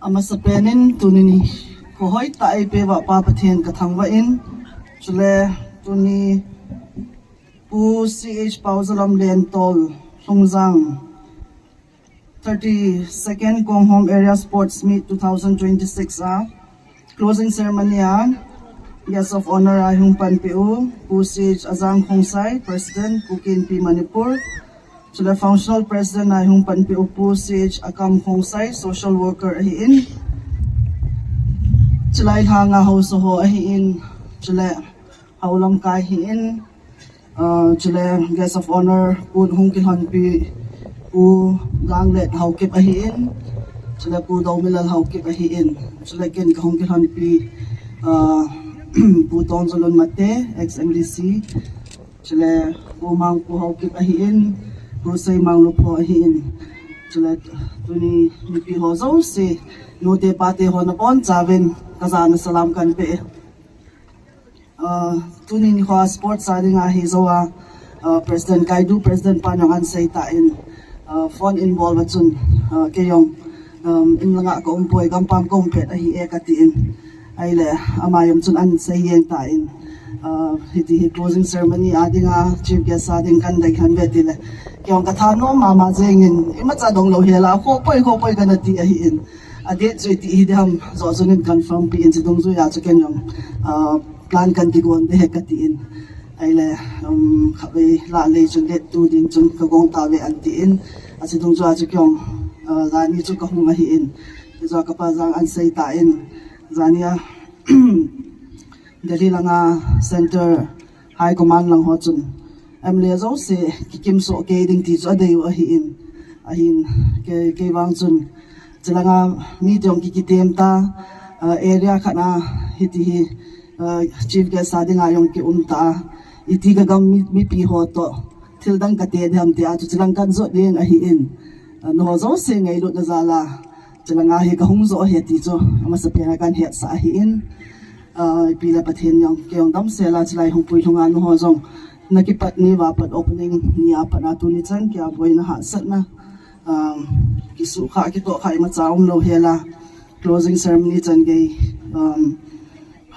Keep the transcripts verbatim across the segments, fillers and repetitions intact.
Amasapen in tuni nikho hoitah eipeh uva Pa Pathen kathangvah in, chule tuni Pu C H Paozalam Lentol Lhungjang thirty-second Konghom Area Sports Meet two thousand twenty-six a closing ceremony a Guest of Honor a eihung panpeh u Pu C H Ajang Khongsai, President, Kuki Inpi Manipur, chule Functional President a eihung panpeh u Pu C H Akam Khongsai, Social Worker ahin, chule Lhanga Haosa ho ahin, chule Haolamkai ahin, uh, chule Guest of Honor Pu hung kilhonpi Pu Ganglet Haokip ahin, chule Pu Domilal Haokip ahin, chule ken kahung kilhonpi, uh, Pu Tongzalun Mate, ex M D C, chule Pu Mangpu Haokip ahin, Pu Seimang Lupho ahin, chule tuni mipi ho jouse, nute pate ho nabonchauvin kajana salam kanpeh. Uh, tuni nikho sports a dinga hi joua, uh, President Kaidu, President pan jong ahin seitan, uh, phone in bol uva chun, uh, kei jong, um, in langa kaum poi, gampam kaum pet ahi e katin. Ahile, ama jong chun ahin seijeng tan, uh, hiti hi closing ceremony a dinga chief guest a ding kahin dei khen uve tile, kei jong kathanom mama jengin, imacha donglou hela, kho poi, kho poi kana ti ahin. A date chu iti hi diham, joh chun in confirm peh in, chidungjuia chu ken jong, uh, plan kahin kigon ding ahi katin. Ahile, um, khatvei lah lei chun date tu ding chun kagong tauve ahin tin. Achidungjuia chu kei jong, uh, jani chu kahung ahin. Hijeh a kapa Jang ahin seitan, jania Delhi langa Centre High Command lang ho chun M L A jouse kikimsoh kei ding ti chu adei u ahin. Ahin, kei, kei vang chun, chulanga mi jong kikitem ta, uh, area khat a hiti hi, uh, chief guest a dinga jong kium ta, iti kagam mi, mipi ho toh thil dang kate diham tia chu chulang kahin jot jeng ahin. Uh, nangho jouse ngailutna jal a, chulanga hi kahung jo ahi ti chu amasapen a kahin hetsah ahin. Uh, ipi le Pathen jong kei jong damsel a chulai hung puilhunga nangho jong nakipat ni uva pat opening ni a pat a tuni chan kia boina hahsatna, um, kisukha, kitohkha imacha umlou hela, closing ceremony chan gei, um,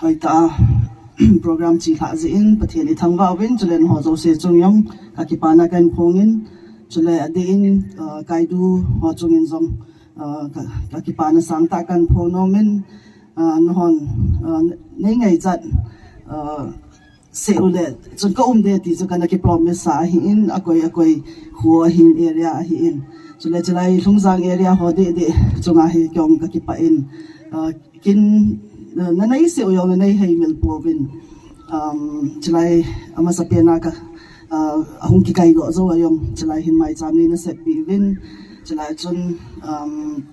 hoitah a program chelhah jeh in Pathen ithangvah uvin, chule nangho jouse chung jong kakipana kahin phongin, chule adeh in, uh, Kaidu ho chungin jong, uh, ka, kakipana sangtah kahin phongnomin, uh, nanghon, uh, neingaichat, uh, seh ule chun kaum ding ti chu kana kipromise sa ahin, akoi, akoi kho ahin, area ahin. Chule chulai Lhungjang area ho deh deh chunga hi kei jong kakipah in, uh, kin, uh, nanei seh u jong nanei heimil pouvin. Um, chulai amasapen a ka, uh, ahung kikaidoh jou a jong chulai hin maicham nei naseppi uvin. Chulai chun, um,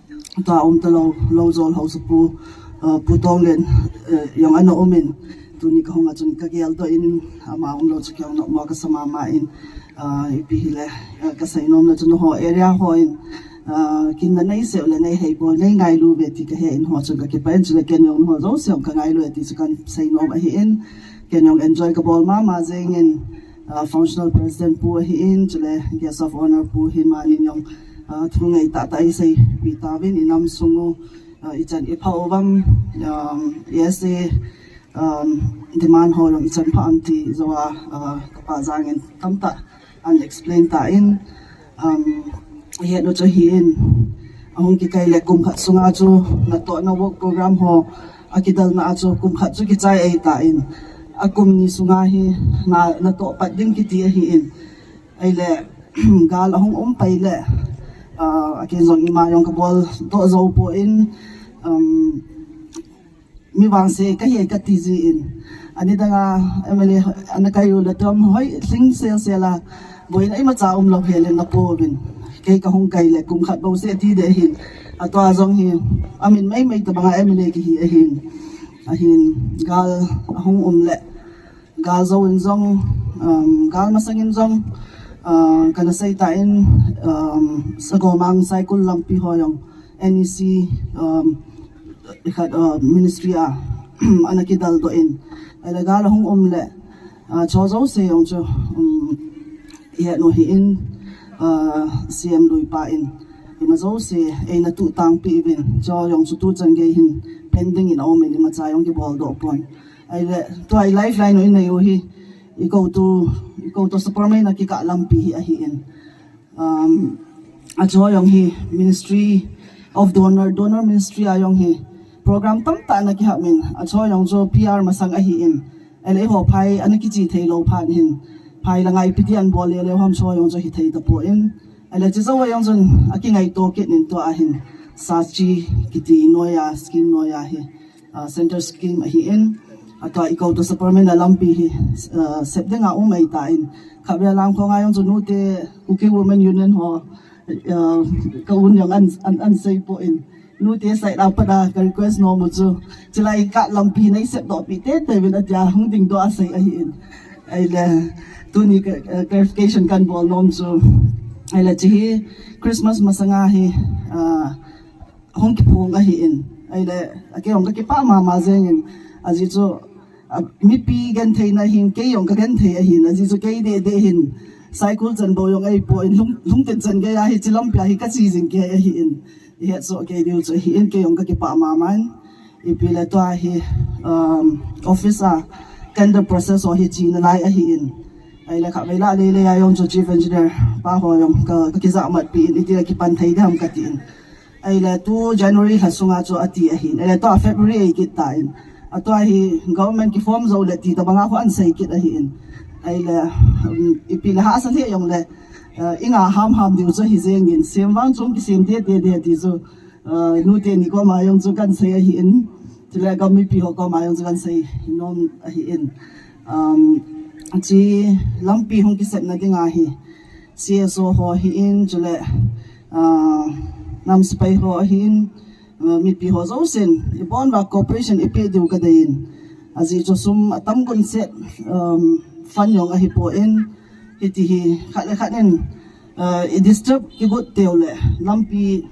tua um talou, Loujol Haosapu, uh, Pu Tonglen, uh, jong ana umin. Tuni kahunga chun kageldoh in, ama umlou chu kei jong nopmo kasa mama in, uh, ipi hile, uh, kaseinom na chu nangho area hon, uh, kin nanei seh ule neihei bou, neingailu uve ti kahe in, ho chun kakipah in, chule ken jong nangho jouse jong kangailu e ti chu kahin seinom ahin, ken jong enjoy kabol mama jengin, uh, Functional President Pu ahin, chule Guest of Honor Pu hin amanin jong, uh, thu ngeitah tah eiseipi tauvin, inam sung u, uh, ichan iphah uvam, um, S A, um, demand ho jong ichan phah am ti joua, uh, kapa Jang in tamtah ahin explain tan, um, ihet u chu ahin, ahung kikai le kum khat sunga chu natohna work program ho akidalna a chu kum khat chu kichai ahitan, akum ni sunga hi na, natoh pat ding kiti ahin, ahile, gal ahung um pai le, uh, aken jong ima jong kaboldoh jou poi, um, mi vangse kahi kati jin. Anidanga M L A ana kai u le tom hoi lhing sel sel a, boina imacha umlou hel in napouvin. Kei kahung kai le kum khat bou seh ti ding ahin. Atua jong hi amin maimai tabanga M L A kihi ahin. Ahin gal ahung um le, gal jouvin jong, um, gal masangin jong, uh, kana seitan, um, Sagomang Saikul lampi ho jong N E C, um, khat, uh, ministry a ana kidaldoh in, ahile gal ahung um le, uh, chu jouse jong chu, um, ihet u ahin, uh, C M lui pa in, ima jouse eina tuhtang peh uvin, chu jong chu tuchan gei hin pending in aum in, imacha jong kibol doh pon. Ahile tua i lifeline u inei u hi, i koutu, i koutu Superman a kikah lampi hi ahin. Um, achu jong hi Ministry of Donor, Donor Ministry a jong hi program tamtah ana kihap in, achu jong chu P R masang ahin. Ahile eiho phai ana kiche thei lou phat hin, phai langa ipi ti ana bol le le ham chu jong chu hithei tapon. Ahile chu jou jong chun akingaito kit in tua ahin, Sachi kiti noiya, scheme noiya hi, uh, center scheme ahin. Atua i koutu Superman a lampi hi, uh, sep dinga um ahitan. Khatvei lam khonga jong chu nute Kuki Women Union ho, uh, ka un jong an, an, an sei pon. Nute side a pat a ka request nom u chu, chulai kah lampi nei sep doh pi tete uvin atia hung dingdoh a sei ahin. Ahile tuni ka, uh, clarification kan bol nom chu, ahile chu hi Christmas masanga hi, uh, hung kiphong ahin. Ahile akei jong ka kipah mama jeng in, ajeh chu, a, mipi genthei na hin kei jong ka genthei ahin, ajeh chu kei deh deh hin Saikul chan bou jong ahipon, lhung, lhungten chan gei a hiche lampi a hi ka che jing kei ahin. I het soh kei diu chu ahin, kei jong ka kipah mama in. Ipi le tua hi, um, office a tender process ho hi che nalai ahin. Ahile khatvei lah lele a jong chu Chief Engineer pa ho jong ka, ka kijahmat pi in, iti a kipan thei ding ham kati in. Ahile tu January lha sunga chu ati ahin. Ahile tua February ahi kit tan. Atua hi government kiform jou le ti tabanga khu an sei kit ahin. Ahile, um, ipi le hahsa lheh jong le, uh, i ngah ham ham diu chu ahi jeng in, sem vang chu kisem tete ding ti chu, uh, nute ni koma jong chu kan sei ahin. Chule gam mipi ho koma jong chu kan sei nom ahin. Um, hiche lampi hung kisepna dinga hi C S O ho ahin, chule, uh, nam sepai ho ahin, uh, mipi ho jousen ibon uva cooperation ipeh diu kadei in. Ajeh chu sum atam gon set, um, fund jong ahipon, hiti hi khat le khat in, uh, i disturb kigot teu le lampi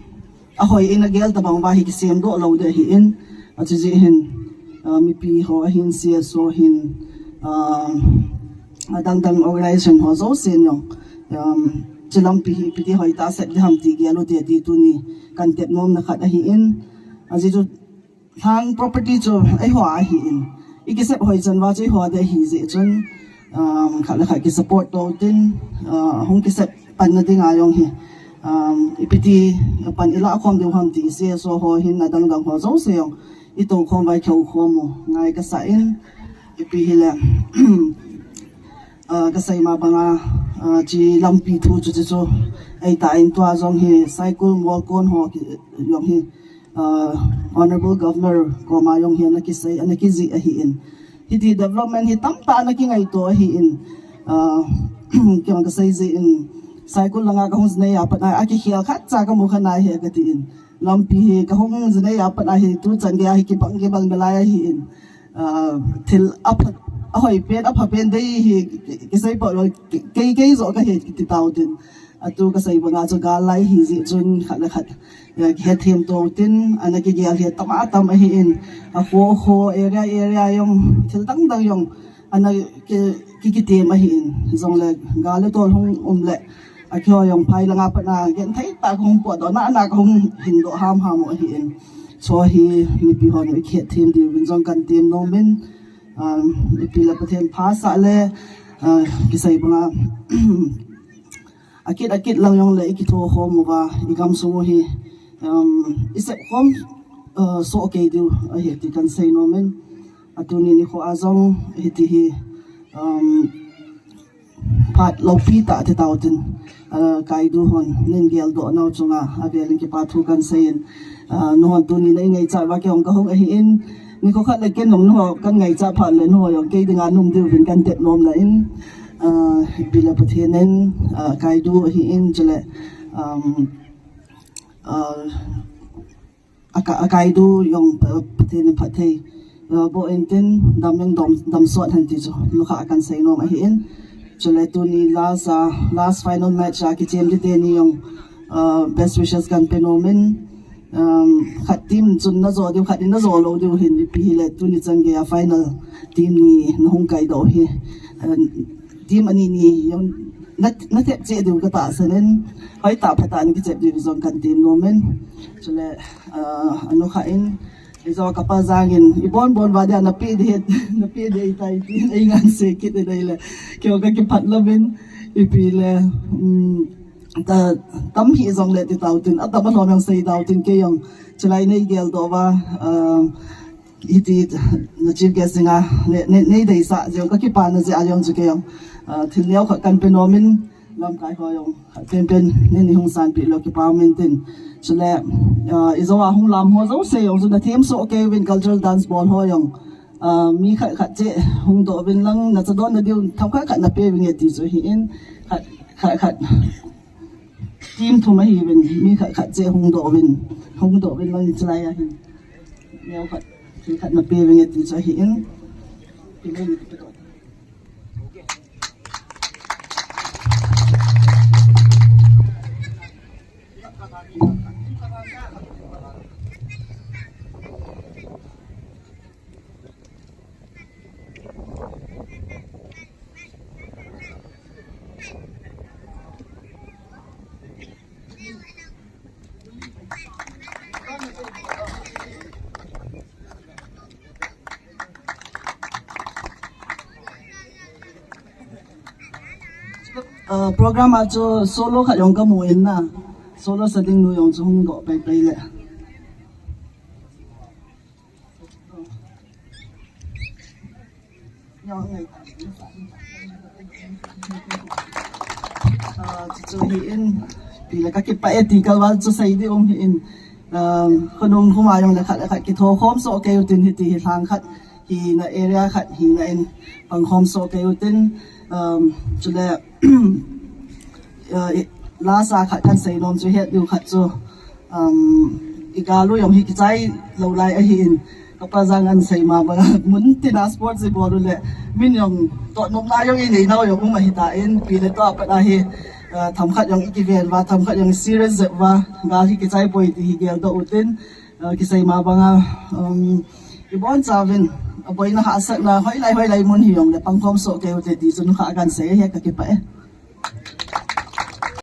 ahoi in agel tabang uva hi kisem doh lou ding ahin. Achu jeh hin, uh, mipi ho ahin, C S O hin, uh, adang dang organization ho jousen jong, um, hiche lampi hi ipi ti hoitah sep ding ham ti gel u te ti tuni kan tep nomna khat ahin. Ajeh chu lhang property chu eiho a ahin, i kisep hoi chan uva chu eiho a ding ahi jeh chun, um, khat le khat kisupport to utin, uh, hung kisep panna dinga jong hi, um, ipi ti pan ilah khom diu ham ti C S O ho hin adang dang ho jouse jong i tou khom uva i kihou khom u ngai kasa in. Ipi hile, uh, ka sei ma banga, uh, hiche lampi thu chu chu chu ahitan, tua jong hi Saikul Molkon ho ki, jong hi, uh, Honourable Governor koma jong hi ana kisei, ana kijih ahin. Hiti development hi tamtah ana kingaito ahin. Uh, kei jong ka sei jeh in, Saikul langa ka hung jinei a pat a, akikhel khatcha ka mu kha nai e kati in. Lampi hi ka hung jinei a pat a hi tuchan gei a hi kibang kibang nalai ahin. Ah, thil apha, ahoi pen, apha pen dei hi ki, kisei poi, kei, kei joh ka hi kiti tau tin. Atu ka sei banga chu gal lai ahi jeh chun khat le khat, eh, kihethem to tin, ana kigel hi tam a tam ahin. Akho, kho, area, area jong, thil dang dang jong ana ki, ki, kitem ahin. Jongle gal le tol hung um le, akeiho jong phai langa pat a genthei tah a ka hung potdoh na, na ka hung hindoh ham ham u ahin. Chu hi mipi hon i kihethem diuvin jong kan tem nom in, um, ipi le Pathen phasah le, uh, kisei banga, akit akit lang jongle i kitho khom uva, i gamsung u hi, um, i sep khom, uh, soh kei diu ahi ti kan sei nom in. Atuni nikho a jong hiti hi, um, phat loupi tah ti tau tin, ah, Kaidu hon nei geldoh nau chunga avel in kipa thu kan sei in, ah, nahon tuni nei ngaichat uva kei jong ka hung ahin, nikho khat le ken jong naho kan ngaichat phat le naho jong kei dinga na um diuvin kan tep nom na in, ah, ipi le Pathen in, ah, Kaidu ahin, chule, um, ah, a Ka-, a Kaidu jong, uh, Pathen in phatthei, uh, boh in tin, dam jong dam, dam sot hen ti chu, nukha kan sei nom ahin. Chule tuni last, uh, last final match a kichem ding teni jong, uh, best wishes kan pe nom in, um, khat team chun na jo diu, khat in na jo lou diu hin, ipi hile tuni chan gei a final team ni na hung kaidoh hi, uh, team ani ni jong na, na thep cheh diu ka tahsan in, hoitah phatah in kichep diu jong kan tem nom in. Chule, ah, anu kha in, i jo ka pa jang in, i bon bon va dia na pe di het, na pe di tai tin, ei ngan se kit di dai le. Kio ka kiphat lam in, ipi le, um, ta, tam hi jong le ti tau tin, a tam a lom jong sei tau tin ke jong, chulai nei gel doh va, ah, hiti, na chief guest dinga, ne, ne, nei deisah jeh u ka kipana jeh a jong chu kei jong, ah, thil neo khat kan pe nom in, lamkai ho jong, khat pen pen, nei, nei hung sanpeh lou kipa um in tin. Chule, ah, i jo a hung lam ho jouse jong chu na them soh kei uvin cultural dance bol ho jong, ah, mi khat khat cheh hung doh uvin lang, na chadon na diu, themkhat khat na pe uvin nge ti chu hi in, khat, khat, khat. Team thum ahi uvin, mi khat khat cheh hung doh uvin, hung doh uvin lang chulai a hin. Neo khat, thil khat na pe uvin nge ti chu ahi in. Ah, program a chu solo khat jong ka mu in na. Solo sa ding nu jong chu hung doh pai pai le. Ah, chu chu hi in, pi le ka kipah e ti kal val chu sei di um hi in. Um, khonung khoma jong le khat le khat kitho khom soh kei u tin hiti hi lhang khat, hi na area khat, hi na in pang khom soh kei u tin, um, chule, uh, i, lasa khat kan sei nom chu het diu khat chu, um, i gal u jong hi kichai lou lai ahi in, ka pa jang an sei ma banga mun tina sports i bol u le, min jong toh nopna jong i nei nau jong um ahi ta in, pi le to a pat ahi, uh, themkhat jong i kiven va, themkhat jong i serious jep va, gal hi kichai poi ti hi gel doh u tin, uh, kisei ma banga, um, i bon chauvin, a boina hahsatna, hoilai, hoilai mun hi jong le, pang khom soh kei u te ti chu nu kha kan sei ahi ka kipah e.